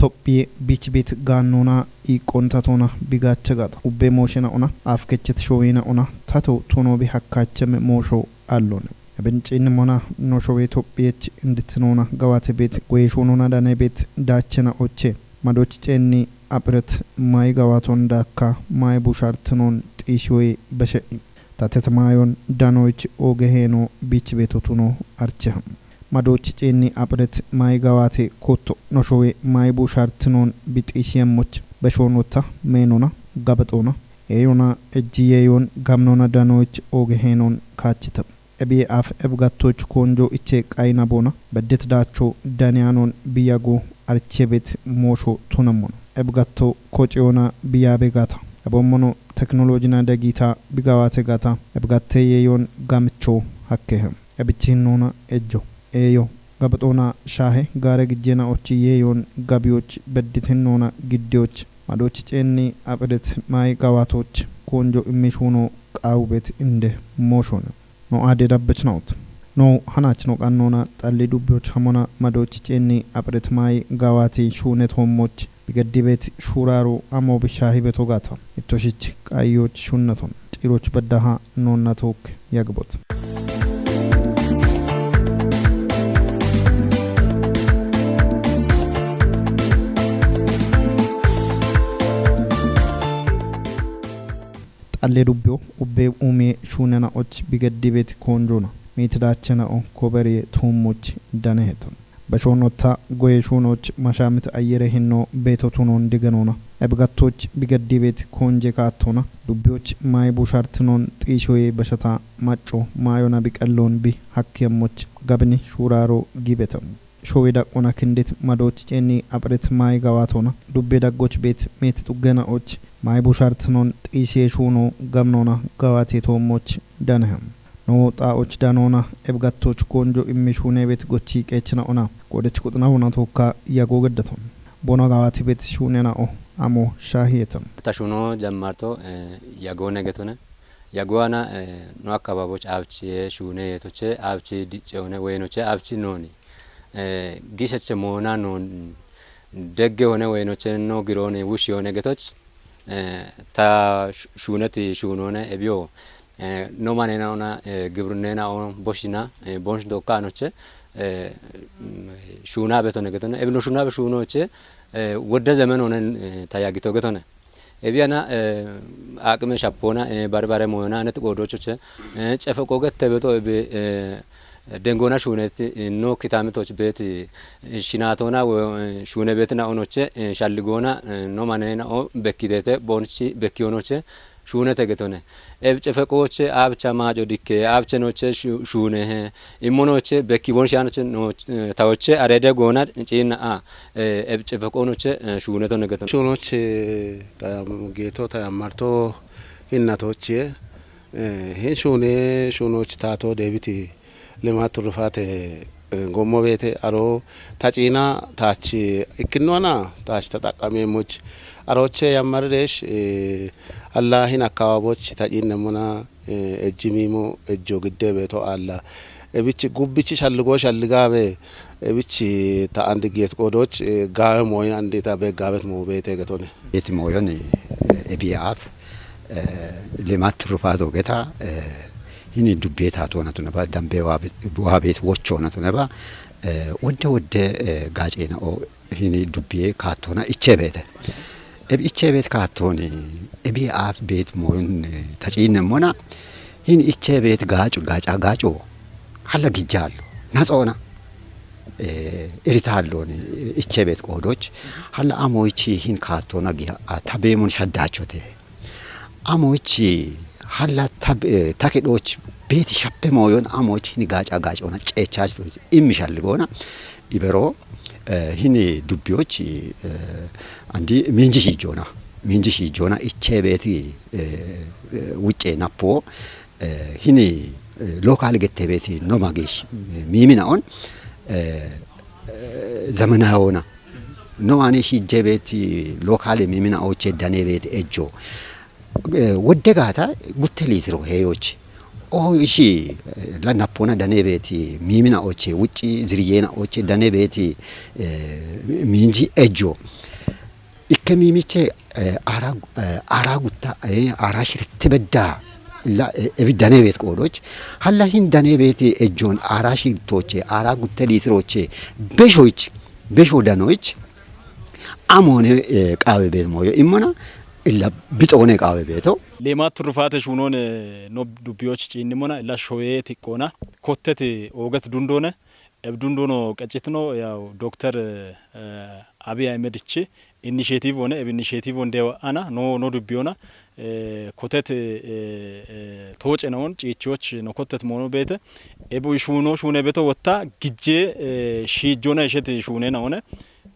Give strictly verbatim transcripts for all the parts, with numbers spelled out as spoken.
Tophiye bichi bit gaannona iiqqoontatona bigaacha gaata. Ubbe mooshena ona, afkechet showeena ona, tato tono bi hakkaachame moosho allone. Eben ciinni mona no showe tophiyech inditinoona gawaate beet goyeshonona dane beet daachena oche. Madoch ceenni aphiret maayi gawaaton daakka maayi bushartinoon xiishoye beshe'i. Tatet maayon danoyich ooge heeno biich beetotuno archeha. Madoch ceenni aphiret maayi gawaate kotto no showe maayi bushartinoon bixiishiyemmoch beshoonota meenona gabexoona. Eeyona ejji yeeyoon gamnoona danoyich ooge heenoon kaachita. Ebiye af ebgattoch koonjo iche qayna boona beddet daacho daniyanoon biyago archebet moosho tunemmona. Ebgatto koceyoona biyaabe gaata. Ebommono teknolojina degita bigawaate gaata. Ebgatte yeeyoon gamcho hakkehe. Ebichi hinnoona ejjo. Eeyo. Gabexoona shaahe gaare gijjena ochi yeeyoon gabiyoch beddit hinnoona giddiyoch. Madoch ceenni aphiret maayi gawaatoch koonjo immishuuno qaawubet inde mooshone. No aade dabbechnawut. No hanach no qannoona xalli dubbiyoch hamona madoch ceenni aphiret maayi gawaati shuunet hommoch bigaddibeet shuuraaro amo bishaahibeto gaata. Ittoshich qayyoch shunnaton. Ciiroch baddaha noonnatook yagbot. Xalle dubbiyo ubbe umiye shuunena och bigaddibeet koonjoona. Miitidaachena o koberiye tuummoch danehetan. Beshoonota goye shuunoch mashaamit ayyere hinno beeto tunoon digenoona. Ebgattoch bigaddibeet koonje kaattoona. Dubbiyoch maayi bushartinoon xiishoye beshata macco maayona biqelloon bi hakkiyemmoch gabini shuuraaro gibetam. Showe daqqona kindet madoch ceenni aphiret maayi gawaatoona. Dubbe daggoch beet meet xuggena och maayi bushartinoon xiishiye shuuno gamnoona gawaate toommoch danehem. No xaa'och danoona ebgattoch koonjo immi shuune beet gochi qeechina ona. Qoodech quxina huna tookka yago geddaton. Boona gawaati beet shuunena o amo shaahiyetam. Ta shuuno jammarto, eh, yagoone getone. Yagoana, eh, no akkababoch abchi ye shuune yetoche abchi dicce one weynoche abchi nooni. Eh, gisheche moona noon degge one weynoche no giroone wushi one getoch. Eh, ta shu-, shuuneti shuunone ebiyo. Eh, no manena ona, eh, gibrunena on boshina, eh, bonsh dokka anoche, eh, mm, shuuna betone getone. Ebi no shuuna be shuunoche, eh, wodde zemen one, eh, ta yagito getone. Ebiyana, eh, aqime shappoona, eh, barbare moyona, anet qoodochoche, eh, cefeqo gette beto ebe, eh, dengoona shuuneti, eh, no kitamitoch beeti, eh, shinatoona wo, eh, shuune beetina onoche, eh, shalligoona, eh, no manena o bekkidete, bonchi bekkionoche, shuunete getone. Eb cefeqoche abcha maaco dikke, abchenoche shu-, shuunehe, immonoche bekki bonshi anoche no, eh, tawoche arede goona ciinna a, eh, eb cefeqonoche, eh, shuuneto negeto. Shuunoche, eh, ta yam-, geeto ta yammarto hinnatoche, eh, hin shuune, shuunoch taato deebiti limaat turrufaate, eh, gommo beete aro ta ciina taach ikkinnoana taach ta xaqqameemmoch aroche yammarireesh, eh, Alla hin akkaababoch ta ciinnemmona eh, ejjimiimo ejjo gidde beeto aalla. Ebich gubbichi shalligo shalligaabe, ebich ta andi geet qoodoch, eh, gaawe mooye andi ta be gaabet moo beete getone. Eti mooyon, eh, ebiye aaf, eh, limaat turrufaat ogeta, eh, hini dubbiye taatoona tuneba, dambe waabe-, waabeet wochoona tuneba, eh, wodde wodde, eh, gaaceena o hini dubbiye kaattoona ichee beete. Ebi ichee beet kaattooni, ebi aaf beet mooyon, eh, ta ciinnemmona, hini ichee beet gaaco, gaaca gaaco, halla gijjaallo, natsoona, eh, iritaallooni, eh, ichee beet qoodoch, halla amoyichi hin kaattoona giya, a, ta beemon shaddaachote. Amoyichi halla ta be-, ta kedhooch beeti shappe mooyon amoyichi hini gaaca gaacoona ceechaach immi shalligoona ibero, eh, hini dubbiyoch, eh, andi miinji shiijoona. Miinji shiijoona ichee beeti, eh, eh, wucce nappo, eh, hini, eh, lookaali gette beeti no magish, eh, miiminaon, eh, eh, zamanaawoona. No ani shiijje beeti lookaali miiminaoche dane beeti ejjo. Eh, wodde gaata gutte liitiro heeyochi. Oh, ishi, eh, la napona dane beti, mimina oche, wucci ziriyena oche dane beti, eh, minji ejjo. Ikke mimiche, eh, ara, eh, ara gutta, eh, ara shirte bedda. La, eh, ebi dane bet qodoch. Halla hin dane beti ejjon ara shirtoche, ara gutta litiroche. Beshoich, besho danoich. Amone, eh, qawe bet moyo. Immona, illa bixone qawe beto. Leemaa turrufaate shuunoone no dubbiyoch ciinnimona illa shoyee tiqqoona kotteti ooget dundoone eb dundono qeccitino yaw Dokter, eh, Abiy Ahmed ichi initiative one eb initiative on dewa ana no, no dubbiyona, eh, kotet, eh, eh, tooce naon ciichiyoch no kottet moono beete eb shuuno shuune beto wotta gijje, eh, shiijjona ishet shuune naone,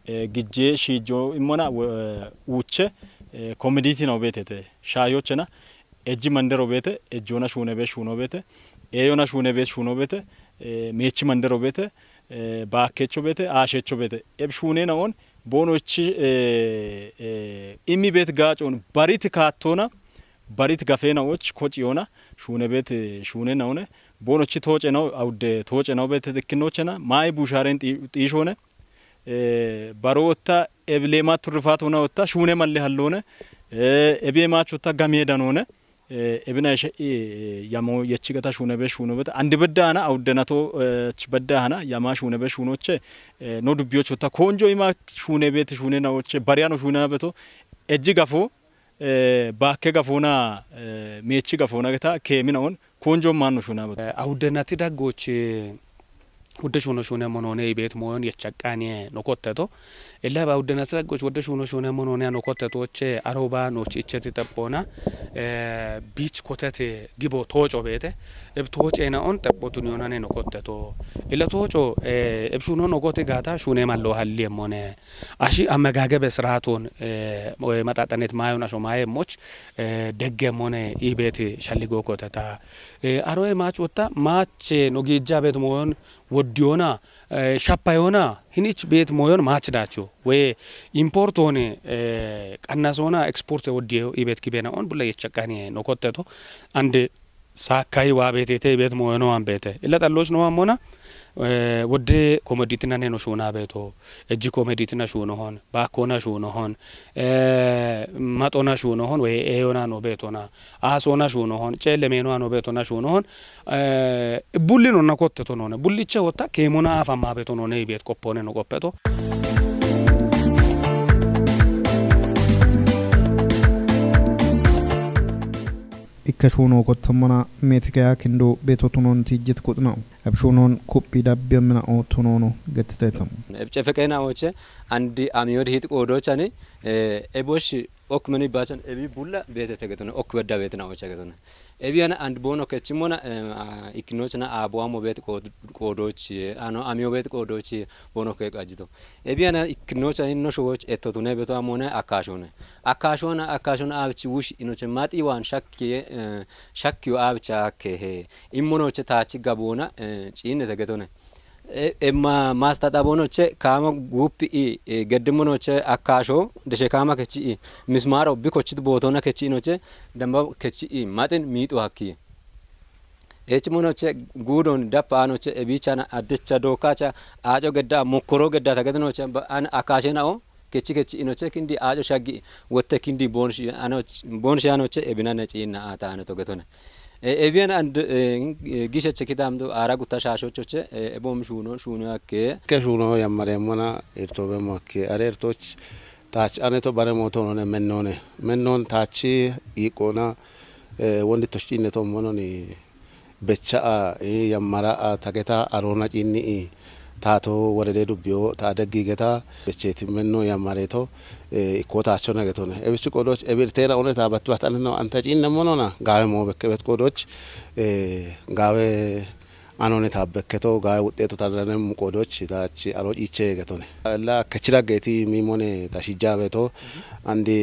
eh, gijje shiijjo immona, eh, uuche, eh, komiditi nao beetete shaayochena ejji mandero beete, ejjoona shuune be shuuno beete, eeyona shuune be shuuno beete, eh, meechi mandero beete, eh, baakkeecho beete, aasheecho beete. Eb shuune naon boonochi, eh, eh, imi beet gaacon barit kaattoona, barit gafee naoch kociyoona, shuune beet, eh, shuune naone, boonochi tooce nao, awudde tooce nao beete dikkinochena, maayi buushaaren xii-, xiishoone, eh, baro wotta, eb leemaa turrifaat hona wotta, shuune malle halloone, eh, ebi emaach wotta gamee danoone, eh, ebina ishe, eh, yamo yechi gata shuune be shuuno bete, andi bedda hana, awudde nato, eh, ch bedda hana, yama shuune be shuunoche, eh, no dubbiyoch wotta, konjo ima shuune beet shuune naoche, bariyano shuune beto, ejji gafo, eh, baakke gafoona, eh, meechi gafoona geta keemina on, konjo maanno shuuna beto. Eh, awudde nati daggoch, eh, wudde shuuno shuuneemmo noone ibeet mooyon yechaqqaaniye no kotteto. Illa ba wudde nati daggoch wudde shuuno shuuneemmo noone no kotteto che aroba nooch icheti xephoona, eh, biich kotete gibo tooco beete. Eb tooceena on xepho tuniyonane no kotteto. Illa tooco, eh, eb shuuno no goti gaata shuune mallo halliyemmone. Ashi አመጋገብ ስርዓቱን፣ eh, ወይ መጣጠኔት ማዮን አሾ ማየሞች፣ eh, deggemmone ibeet shalligo koteta. Eh, aroye maach wotta, maach no giijja beet mooyon woddiyona, eh, shappayona, hinich beet mooyon maach daacho. Wey importone, eh, qannasoona, exporte woddiyo ibeet kibena on bulla yechaqqani no kotteto. Ande saakkayi waa beetete ibeet mooyono an beete. Illa xalloch no ammona, eh, wodde komoditina ne no shuuna beeto. Ejji komeditina shuunohon, baakkoona shuunohon, eh, maxona shuunohon, wey eeyona no beetona, aasoona shuunohon, ceellemeenoa no beetona shuunohon, eh, bullinonna kotteto noone, bulliche wotta keemona aafamma beeto noone ibeet qophoone no qopheto. Ikke shuuno kottommona meetikeya kindo beeto tunon tijjit kuxnao. Eb shuunon kuphi dabbiyemmina o tunono gettitetam. Eb cefeqeena oche andi amiyod hit qoodochani, eh, ebosh ok meni bachan ebi bulla beete tegetone, ok bedda beetina ocha getone. Ebi ana and bono kechimona, eh, a, ikkinochna abuamo beet qood-, qoodochi, ano amiyo beet qoodochi bono ke qajito. Ebi ana ikkinocha inno showoch ettotune beto amone akashone. Akashona, akashona abchi wush inoche mati wan shakki, eh, shakkiyo abcha kehe. Immonoche taachi gabona, eh, ciinne tegetone. E, emma maastatabonoche kaama guuppi i, e, geddimonoche akkaasho deshe kaama kechi i, mismaaro bi kochit bootona kechi inoche damba kechi i, maxin miixu hakki. Echimonoche guudon dappa aanoche ebichana addecha dookacha aaco gedda mokkoro gedda tagedinoche ba-, an akkaashenao kechi kechi inoche kindi aaco shaggi wotte kindi bonshi ano, bonshi anoche ebinane ciinna aata ano togetone. E, ebiyan and, e, e, gisheche kitamdo aara gutta shaashochoche, e, ebom shuuno, shuuno akke. Ke shuuno yammareemmona irtoobemmo akke. Are irtooch taach aneto bare mooto noone mennoone. Mennoon taachi iiqoona, e, wondi tosh ciinne toommononi becha'a, e, yammara'a, tageta aroona ciinni i, taato worede dubbiyo ta deggi geta becheeti menno yammareeto, e, ikkoo taacho nagetone. Ebichi qoodoch ebirteena oneta bat bat aneno anta ciinne monona gaawe moo bekke bet qoodoch, e, gaawe anoneta bekketo gaawe wuxxeeto tanane mu qoodoch taachi aro ciiche getone. La kechira geeti mimone ta shijja beeto andi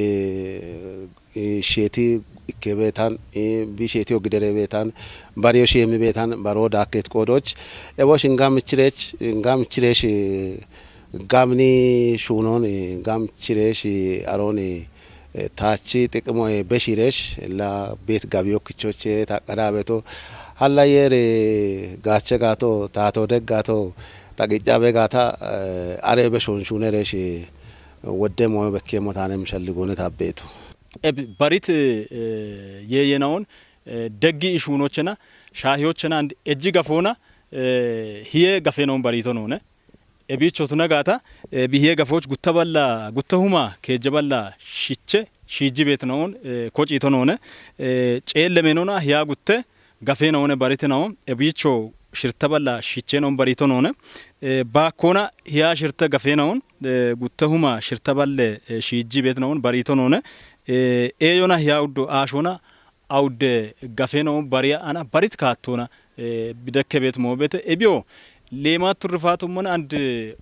e, sheeti ikke beetan, e, bi sheetiyo gidere beetan, bariyo sheemi beetan, baro daakkeet qoodoch. Ebo shin gamichirech, gamichiresh, e, gamni shuunon, e, gamichiresh, e, aron, e, taachi xiqimo, e, beshiresh, la beet gabiyo kichoche, taqada beeto, Halla yeere gaache gaato, taato deggato, xaqicabe gaata, eh, arebe shonshune reshi wodde moyo bekkemo tanem shalligone tabbetu. Eb barit, eh, yeyenaon, eh, deggi ishunochena, shahiyochena and ejji gafona, eh, hiye gafenaon barito none. Ebicho tunagata, eh, bihiye gafoch gutta balla, gutta huma, keje balla, shiche, shiji bet naon, eh, koci to none, eh, celle menona hiya gutte, gafe naone barite naon, ebicho shirta balla, shiche naon barito none, eh, bakona hiya shirta gafe naon, eh, gutta huma shirta balle, eh, shiji bet naon barito none, eh, eyona hiya uddo ashona, awde gafe naon bariya ana barit kattona, eh, bidekke bet mo bete. Ebio, lema turfatu mon and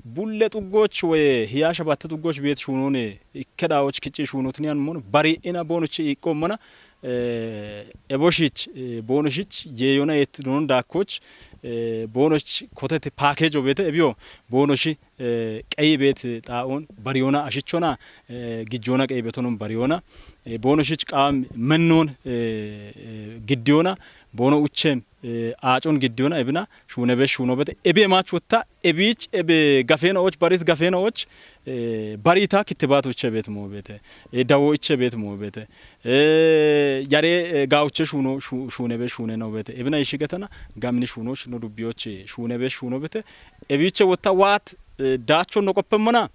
bulle tuggoch we hiya shabatte tuggoch bet shunone, ikke dawoch kici shunotni an mon bari ina bonuchi ikko mona, eh, eboshich, eh, bonushich, yeyona yet non dakoch, eh, bonush kotete package obete, ebio, bonushi, eh, qey bet xaon bariyona ashichona, eh, gijjona qey betonon bariyona, eh, bonushich qam mennon, eh, eh, giddiyona, bono uchem, eh, acon giddiyona, ebina, shune be shuno bete, ebe mach wotta, ebich, ebe gafena och, barit gafena och, eh, barita kittibat uche bet mo bete, eh, dawo iche bet mo bete, eh, yare, eh, gauche shuno, shu-, shune be shune no bete, ebina ishi getana, gamni shuno, shuno dubbiyoche, shune be shuno bete, ebiche wotta wat, eh, dacho no qoppemana,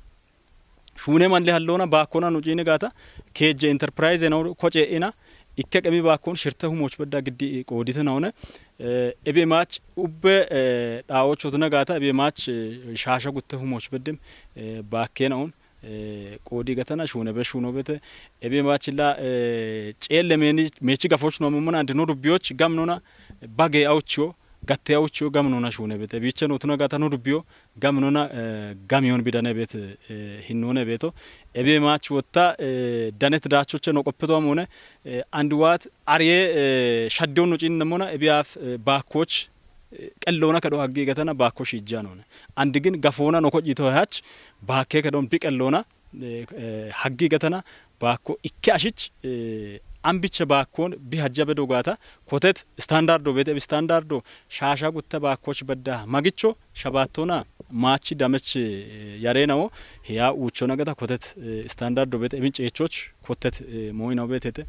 shune manle hallona, bakona no cine gata, keje enterprise no koce ina, ikke qemi bakon shirta humoch bedda giddi qodite naone, eh, ebe mach ubbe, eh, dawocho tuna gata, ebe mach, eh, shasha gutte humoch beddem, eh, bakke naon, eh, qodi gatana shune be shuno bete, ebe mach la, eh, celle meni, mechi gafoch no mona, and no dubbiyoch, gamnona, bage aucho, gatte aucho, gamnona shune bete, biche no tuna gata no dubbiyo, gamnona, eh, gamiyon bidane bet, eh, hinnone beto. Ebe mach wotta, eh, danet dachoche no qoppeto amone, eh, and wat arye, eh, shaddeon no cinne mona, ebe af, eh, bakoch, eh, qellona kedo haggi gatana bakoch ijjanone. And gin gafona no kojito hach, bakke kedon bi qellona, eh, eh, haggi gatana, bakko ikke ashich, eh, ambiche bakkon bi hajja be dogata, kotet standardo bete, bi standardo shasha gutta bakkoch bedda magicho, shabatona, machi damech, eh, yarenawo, hiya uchona gata kotet, eh, standardo bete, ebin cechoch kotet, eh, moina betete,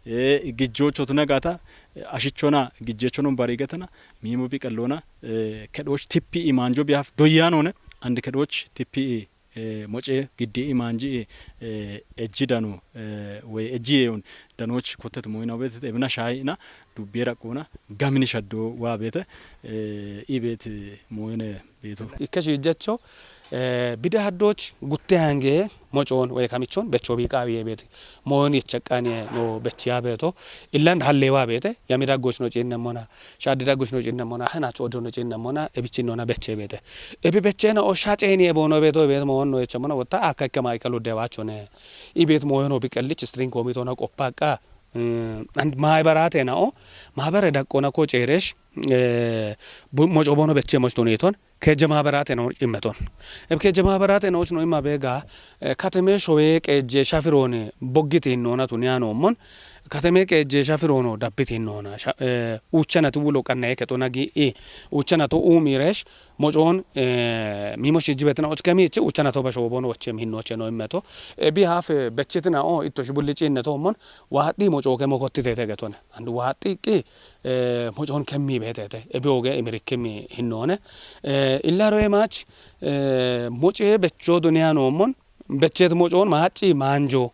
eh, gijjocho tuna gata, eh, ashichona, gijjechonon bari gatana, mimo bi qellona, eh, kedoch tippi imanjo bi haf doyanone, and kedoch tippi eh, moce giddi imanji, eh, ejji dano, eh, we ejji yeyon danoch kotet moina obet ebina shayina dubbiye raqona gamini shaddo wa bete, eh, ibet moyne beto. Ikke shijjacho, eh, bide haddoch gutte hange mocon we kamichon becho bi qawiye bete. Moyni chaqani no bechiya beto. Illan hallewa bete. Yami daggoch no cinne mona. Shadi daggoch no cinne mona. Hana chodo no cinne mona. Ebichin nona beche bete. Ebe bechena o shaceni e bono beto, bet mo no echa mona. Wota aka ke mai kalu dewa chone. Ibet mo no bikallich string komi to na kopaka. Mm, and mai barate na o. Ma bare dakkona ko cheresh. Eh, bu-, moco bono beche moch to neton. Kejje maabaraate no immeton. Eb kejje maabaraate no no imma beega, eh, kateme showe qeejje shafirone boggiti hinnoona tuni ano mon. Kateme qeejje shafirono dabbiti hinnoona. Sha-, eh, uchana tu wulo qanne ke to nagi i. Uchana to umiresh mocoon, eh, mimo shijji betina och kemi ichi uchana to basho bono ochem hinno cheno immeto. E bi hafe bechitina o itto shibulli cinne to mon. Waadhi mocoke mokotti tete getone. And waadhi ki, eh, mocoon kemmi beetete. Ebi oge imirikkimi hinnoone. Eh, illaro e maach, eh, moce becho duniya noomon. Bechet mocoon maaci maanjo.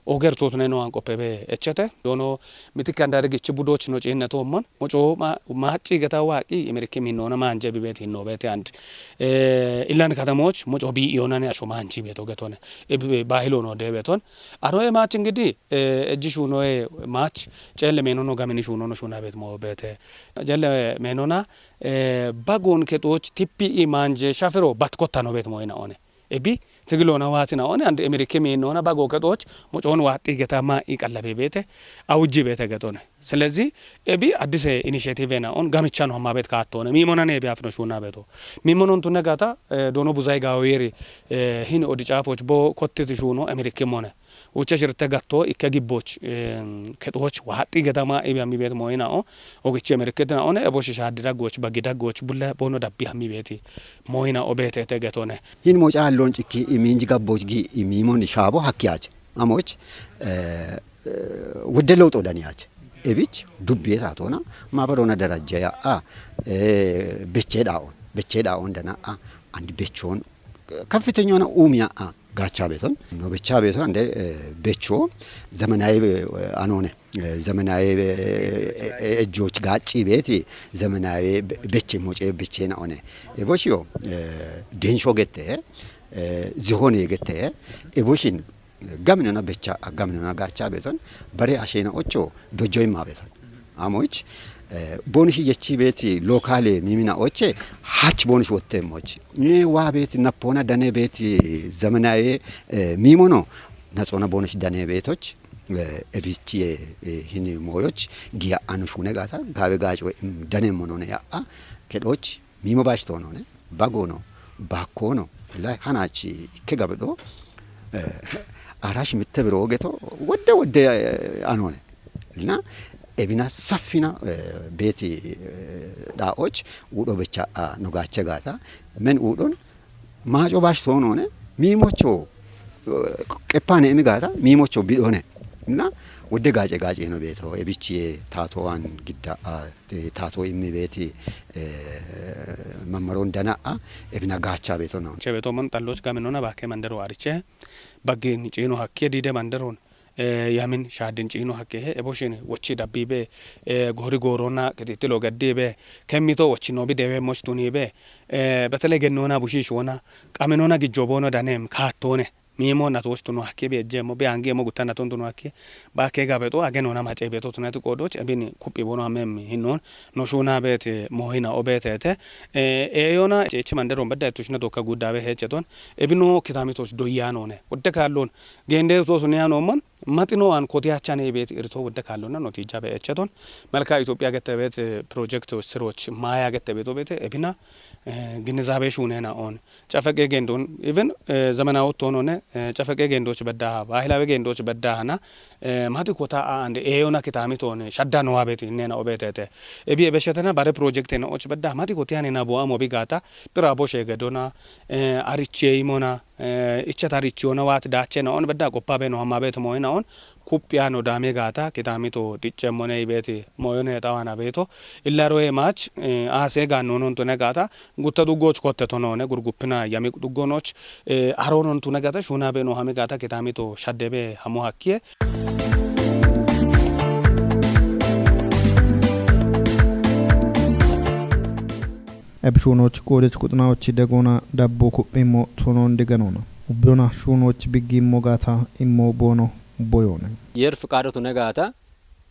Oger tutne no anqoppe be echete. Dono mitikka ndari gichi budoch no ciinne toomon. Moco ma-, maaci geta waaqi imirikkimi hinnoona maanje bibet hinno bete and. Eh, illan katamoch moco bi iyonane asho maanji beto getone. Ebi baahilo no debeton. Aro e maach ingidi, eh, ejji shuunoye maach, celle meenono gamini shuunono shuuna bet mo bete. Celle meenona, eh, bagon kexooch tippi i maanje shafiro bat kottano bet mo ina one. Ebi, tigilona watina one, and emirike meenona bago kexooch, mocoon waaxi geta ma i qallabe bete, awujji bete getone. Selezi, ebi addise initiative na on, gamichano hamma bet kaattone, mimonane ebi afino shuuna beto. Mimonon tunne gata, eh, dono buzay gawo yeri, eh, hin odi caafoch bo kottiti shuuno emirike mone. Ucha shirte gatto ikke gibboch, em, kexoch waxaxi gedama ibi ami bet moyinao, ogiche mirikit naone, ebo shisha dira goch, bagi da goch, bulle bono dabbi ami beti moyinao betete getone. Hin moca allon cikki iminji gabboch gi imimon shabo hakkiyach. Amoch, eh, eh, wudde lewxo daniyach. Ebich dubbi satona, mabarona darajja ya, a, eh, beche daon, beche daon dana, a, and bechon, ከፍተኛውና ኡሚያ አ ጋቻ ቤቶን ነው። ብቻ ቤቶን እንደ፣ እ፣ ቤቾ ዘመናዊ፣ እ፣ አኖነ፣ እ፣ ዘመናዊ፣ እ፣ እ፣ እጆች ጋጪ ቤት ዘመናዊ ቤ-፣ ቤቼ ሞጬ ቤቼ ናኦነ። ኤቦሽዮ፣ እ፣ ዴንሾ ገተ፣ እ፣ ዝሆን የገተ፣ ኤቦሽን gamnona becha, gamnona gacha beton, bare ashena ocho, dojoima beton. Amoch, eh, bonish yechi beti lokale mimina oche, hach bonish wotte moch. Ni wa beti napona dane beti zamanaye, eh, mimono, natsona bonish dane betoch, eh, ebichi, eh, eh, hini moyoch, giya anushune gata, gabe gach we, mm, dane monone ya, a, kedoch, mimo bash tonone, bagono, bakono, la hanachi, ikke gabdo, eh, arash mitte biro geto, wodde wodde, eh, anone. Na ebina safina, eh, beti, eh, daoch, udo becha, a, no gache gata, men udon, maco bash tonone, mimocho, eh, qepane emi gata, mimocho bidone. Na wodde gace gace no beto, ebichi tato an gidda, a, te-, tato immi beti, eh, mammaron dana'a, ebina gacha beto no. Che beto mon talloch gaminona bake mandero ariche, baggin cino hakke dide manderon, eh, yamin shadin cino hakke he, eboshin wochi dabbibe, eh, gori gorona, ketitilo gaddibe, kemmito wochi no bidewe moch tunibe, eh, betele gennona bushish wona, qaminona gijjobono danem, kattone. Mimo na tostu no hakke bi ejjemo, bi angemo gutta na tontu no hakke. Ba ke gabeto, age nona mace beto tunati kodoch, ebin kuphi bono amem hinnon, no shuna bete, mohina obetete. Eh, eyona, che, che manderon bedda tushna doka gudda be hecheton. Ebino kitami toch doyanone. Wodde kallon, gende to sunya no mon, matino an kotiya chane bete irto wodde kallon na notija be hecheton. Malka Ethiopia gette bete project siroch, maya gette beto bete, ebina, eh, ግንዛቤ shunena on. Cafeqe gendon, even, eh, ዘመናዊ ወጥቶ ሆነ፣ eh, cafeqe gendoch bedda, bahilawe gendoch bedda hana, eh, mati kota a and eyona kitami ton, shadda no abet, nena obetete. Ebi ebeshetena bare project na och bedda, mati koti ane na bo amo bigata, pira bo shegedona, eh, ariche imona, eh, ichat arichiona wat dache na on bedda, goppa be no hama bet moina on, kupya no dame gata, kitami to diche mone ibeti, moyone tawana beto, illa roe mach, eh, ase ga no non to ne gata, Gutta duggoch kotte tonone gurguppina yami duggonoch, eh, aronon tunagata shuna beno hamigata kitami to shaddebe hamo hakkiye. Ebishunoch kodech kutnaoch degona dabbo kuppimo tonon deganona. Ubbiyona shunoch biggimmo gata immo bono boyone. Yer fukado tunagata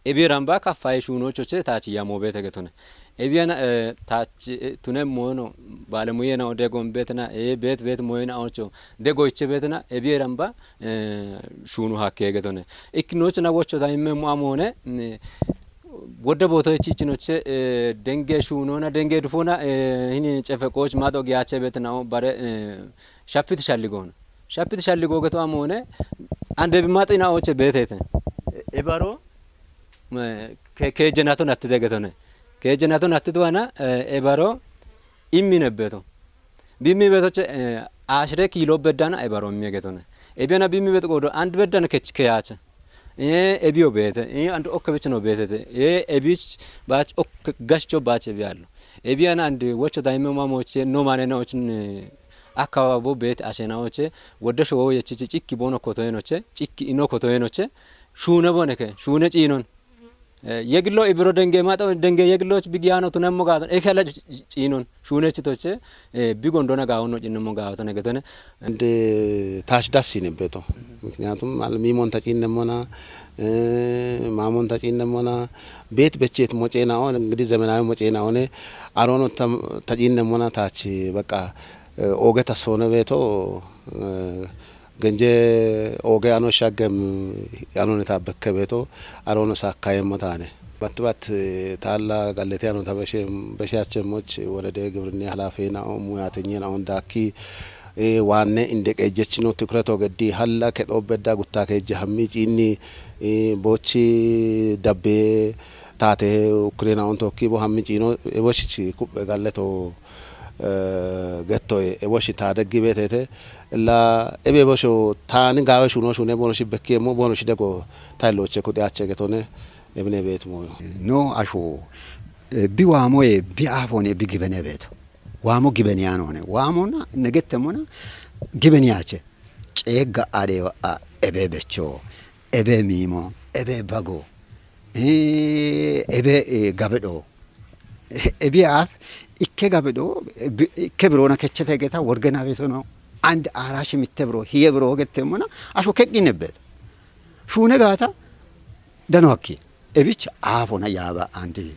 Ebi ramba kaffaye shuunochoche taach yamo beete getone. Ebi yana, eh, taach, eh, tune moyno, bale muyena ode gon beetena, eh, beet, beet moyena ocho, de goiche beetena, ebi ramba, eh, shuunu hakke getone. Ikkinocho na wocho ta imme mu amone, ne, wodde boto ichichinoche, eh, denge shuunona, denge dufona, eh, hini cefe qoch mado giyache beetena o bare, eh, shapit shalligona. Shapit shalligo geto amone, ande bi matina oche beetete. E, e baro? Me, ke, ke jenato natti degetone. Ke jenato natti duana, eh, ebaro immi nebbeto. Bimmi betoche, eh, ashre kilo beddana ebaro immi getone. Ebiana bimmi bet godo and beddana kech keyache. Eh, ebio bete. Eh, and okke bechno betete. Eh, ebich bach okke gashcho bach ebiallo. Ebiana and wocho daime mamoche no mane no chin, eh, akababo bet asena oche. Wodde showo yechichi cikki bono kotoyenoche. Cikki ino kotoyenoche. Shuune boneke. Shuune ciinon. Eh, yegilo ibiro denge mato denge yegiloch bigiyano tunemmo gaton. Ekela ciinon. Shuunechitoche, eh, bigon dona gawon no cinnemmo gawotone getone. እንደ ታች ደስ ይንበቶ። ምክንያቱም አልሚሞን ተጪነሞና፣ እ፣ ማሞን ተጪነሞና፣ ቤት በቼት ሞጬና ሆነ፣ እንግዲህ ዘመናዊ ሞጬና ሆነ፣ አሮኖ ተም-፣ ተጪነሞና ታች በቃ፣ እ፣ ኦገ ተስፎነ ቤቶ፣ እ፣ ገንጀ ኦገ አኖ ሻገም አኖነ ታበከ ቤቶ አሮኖ ሳካየሞ ታነ። በት በት ታላ ጋለቴ አኖ ተበሼ በሻቸሞች ወረደ ግብርና ኃላፊና ሙያተኛና አሁን ዳኪ Waanne inde qeejjechino tikreto geddi halla kexoo bedda guttaa keejje hammi ciinni boochi dabbe taate ukkireena ontokki bo hammi ciino eboshich kuɓɓe galleto gettoye eboshi taadeggi beetete la ebe ebosho taani gaawe shuno shune bono shi bekkiye mo bono shi dego tayloche kuɗi ache getone ebine beet moyo. No asho bi waamoye bi aafoone bi gibene beeto. Waamo gibeniyaanoone waamona negettemona gibeniyaache ceegga adeewa a ebe becho ebe miimo ebe bago ebe gabedho ebi aaf ikke gabedho ikke biroona kechete geta worgena betono and aarashi mitte biro hiye biro gettemmona asho keqqinebbeto shuune gaata dano hakki ebich aafona yaaba andi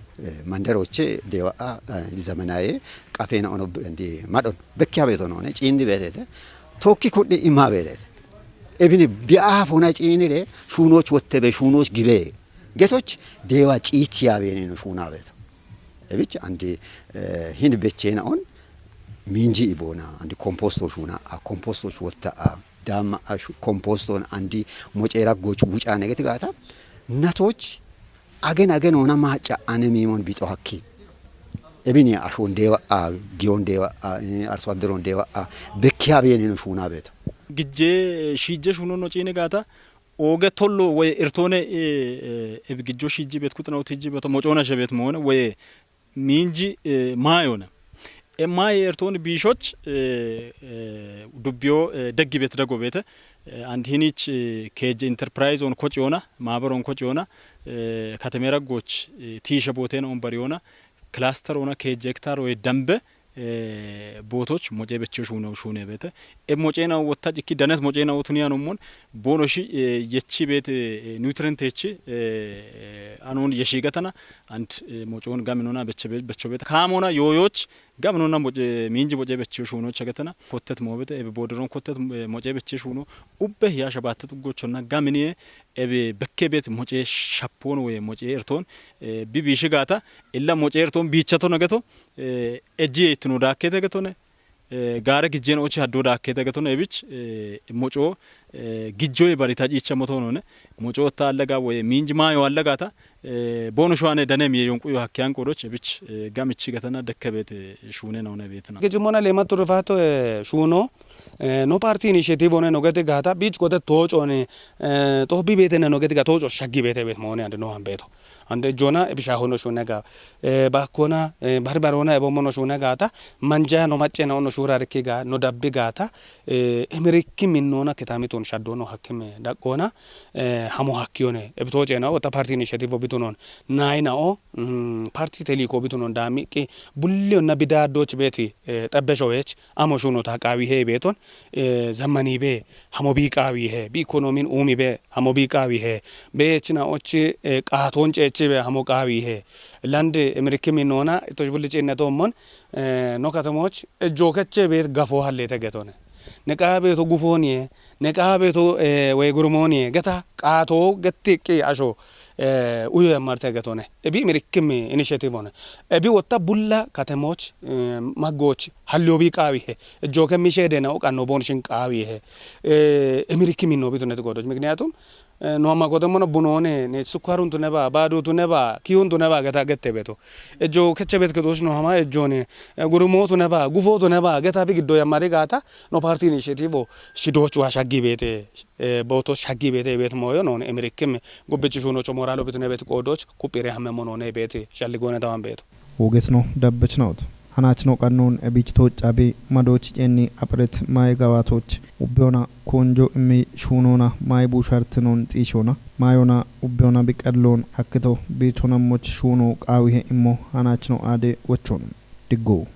manderoche deewa'a zamanaye qafeena ono ndi madhon bekkiya beeto noone ciindi beetete tokki kudhi imma beetete ebini bi aafona ciinire shuunoch wottebe shuunoch gibe getoch deewa ciichi yaabenino shuuna beeto ebich andi hin becheena on minji iboona andi komposto shuuna a komposto wotta a daamma ashu komposton andi moceera goch wucaane geti gaata natoch agen agen ona maaca ane miimon bixo hakki ebini ashon deewa a giyon deewa a arso adderon deewa a bekkiya biyeni no shuuna beeto. Gijje shiijje shuuno no ciine gaata ooge tollo woye irtoone ebi gijjo shiijji beet kuxina utijji beeto mocoona shebet moone woye miinji maayona. E maaye ertooni biishoch dubbiyo deggi beete dago beete and hinich keejje enterprise on koc yoona maabar on koc yoona katemeera gooch tiisha booteen on bar yoona cluster ona keejje hektar oye dambe bootoch mocee bechiyo shuune shuune beete e moceena wotta cikki danet moceena otuniyan ummon boono shi yechi beete nutrient yechi anon yeshi gatana and mocoon gaminona beche becho beete kaamona yooyoch gaminona moce miinji mocee bechiyo shuunocha gatana kottet moobete ebe booderon kottet mocee bechiyo shuuno ubbe hiya shabatte tuggochonna gaminiye ebe bekke beet mocee shappoon woye mocee ertoon bi biishi gaata illa mocee ertoon biichato nageto ejji yeettino daakkete getone gaara gijjeen ochi haddoo daakkete getone ebich mocoo gijjoye bari ta ciicha motoonone mocoo ta allaga woye miinji maayo allagata boono showaane dane miye yonquyo hakkeyan qoodoch ebich gamichi gatana dekkebeete shuune naune beetna. Gijimona leema turrifaato shuuno no parti initiative one no gete gaata biich kote toocoone xoobi beetene no gete ga tooco shaggi beete beet moone ande no hambeeto. Ande jona ebisha hono shune ga bakona barbarona ebo mono shune gata manja no macce na ono shura riki ga no dabbi gata emirikki minnona kitamitun shaddono hakkime daqqona hamo hakkiyone ebitoce na ota parti initiative bitunon naina o parti teliko bitunon dami ki bulliyo na bidaddoch beti xabbesho wech amo shuno ta qaawihe beeton zammanibe hamo bi qaawihe bi ikonomin uumibe hamo bi qaawihe beechina ochi qaaton ceechibe hamo qaawihe lande emirikimi noona itoch bulli ciinneto ummon no katamoch ejjookeche beet gafo halleete getone ne qaabeeto gufooniye ne qaabeeto wey gurmooniye geta qaato getti iqqi asho uyo yammarte getone ebi emirikimi initiative one ebi wotta bulla katemoch maggoch halliyo bi qaawihe ejjooke misheedena o qanno boon shin qaawihe emirikimi no bituneti goodoch mikniyaatum no amma kotemmono bunoone ne sukkaruntu neba baadutu neba kiyuntu neba geta gette beto ejjo kecce bet kedoch no hama ejjone gurumotu neba gufotu neba geta bi giddo yammari gaata no parti initiative shidoch wa shaggi beete booto shaggi beete beet mooyo noone emirikkim gubbichi shuunocho mooralo bitune beet qoodoch kuphire hammemmo noone beete shalli goone tawan beeto. Wogesno dabbechnaut hanachno qannon ebich tooccaabe madooch cenni aphiret maaye gawaatooch ubbeona koonjo immi shuunoona maaye buushartinoon xiishoona maayoona ubbeona biqalloon hakkito biitonammoch shuuno qaawihe immo hanachno aade wochoon diggo.